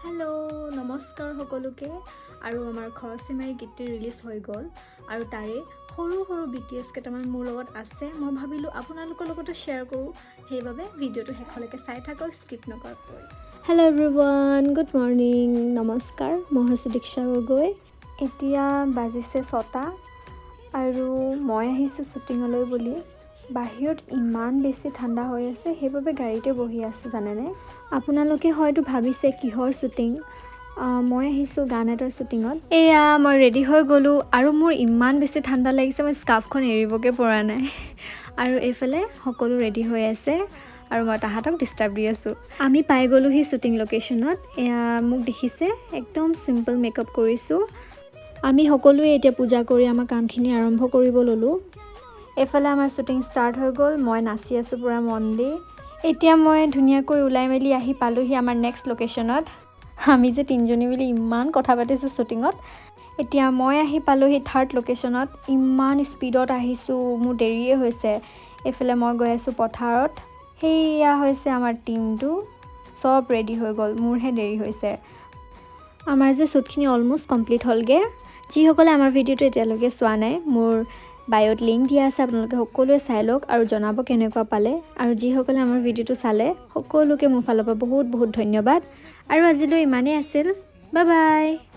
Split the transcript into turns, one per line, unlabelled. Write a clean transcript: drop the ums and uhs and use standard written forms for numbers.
Hello', নমস্কাৰ সকলোকে। আৰু আমাৰ খৰচীমাৰী গীতটি ৰিলিজ হৈ গ'ল আৰু তাৰে সৰু সৰু বিটিএছ কেইটামান মোৰ লগত আছে। মই ভাবিলোঁ আপোনালোকৰ লগতো শ্বেয়াৰ কৰোঁ, সেইবাবে ভিডিঅ'টো শেষলৈকে চাই থাকক স্কিপ নকৰাকৈ। হেল্ল' এভৰিৱান, গুড মৰ্ণিং, নমস্কাৰ। মই হৈছোঁ দীক্ষা গগৈ। এতিয়া বাজিছে 6টা আৰু মই আহিছোঁ শ্বুটিঙলৈ বুলি। বাহিৰত ইমান বেছি ঠাণ্ডা হৈ আছে, সেইবাবে গাড়ীতে বহি আছোঁ, জানেনে? আপোনালোকে হয়তো ভাবিছে কিহৰ শ্বুটিং। মই আহিছোঁ গান এটাৰ শ্বুটিঙত। এয়া মই ৰেডি হৈ গ'লোঁ আৰু মোৰ ইমান বেছি ঠাণ্ডা লাগিছে, মই স্কাৰ্ফখন এৰিবকে পৰা নাই। আৰু এইফালে সকলো ৰেডি হৈ আছে আৰু মই তাহাঁতক ডিষ্টাৰ্ব দি আছোঁ। আমি পাই গ'লোহি শ্বুটিং লোকেশ্যনত। এয়া মোক দেখিছে, একদম চিম্পল মেকআপ কৰিছোঁ। আমি সকলোৱে এতিয়া পূজা কৰি আমাৰ কামখিনি আৰম্ভ কৰিব ল'লোঁ। এইফালে আমাৰ শ্বুটিং ষ্টাৰ্ট হৈ গ'ল। মই নাচি আছোঁ পূৰা মন দি। এতিয়া মই ধুনীয়াকৈ ওলাই মেলি আহি পালোহি আমাৰ নেক্সট লোকেশ্যনত। আমি যে তিনিজনী মিলি ইমান কথা পাতিছোঁ শ্বুটিঙত। এতিয়া মই আহি পালোহি থাৰ্ড লোকেশ্যনত। ইমান স্পীডত আহিছোঁ, মোৰ দেৰিয়ে হৈছে। এইফালে মই গৈ আছোঁ পথাৰত। সেয়া হৈছে আমাৰ টীমটো, চব ৰেডি হৈ গ'ল, মোৰহে দেৰি হৈছে। আমাৰ যে শ্বুটখিনি অলম'ষ্ট কমপ্লিট হ'লগৈ। যিসকলে আমাৰ ভিডিঅ'টো এতিয়ালৈকে চোৱা নাই, মোৰ বায়'ত লিংক দিয়া আছে, আপোনালোকে সকলোৱে চাই লওক আৰু জনাব কেনেকুৱা পালে। আৰু যিসকলে আমাৰ ভিডিঅ'টো চালে, সকলোকে মোৰ ফালৰ পৰা বহুত বহুত ধন্যবাদ। আৰু আজিলৈ ইমানেই আছিল। Bye bye.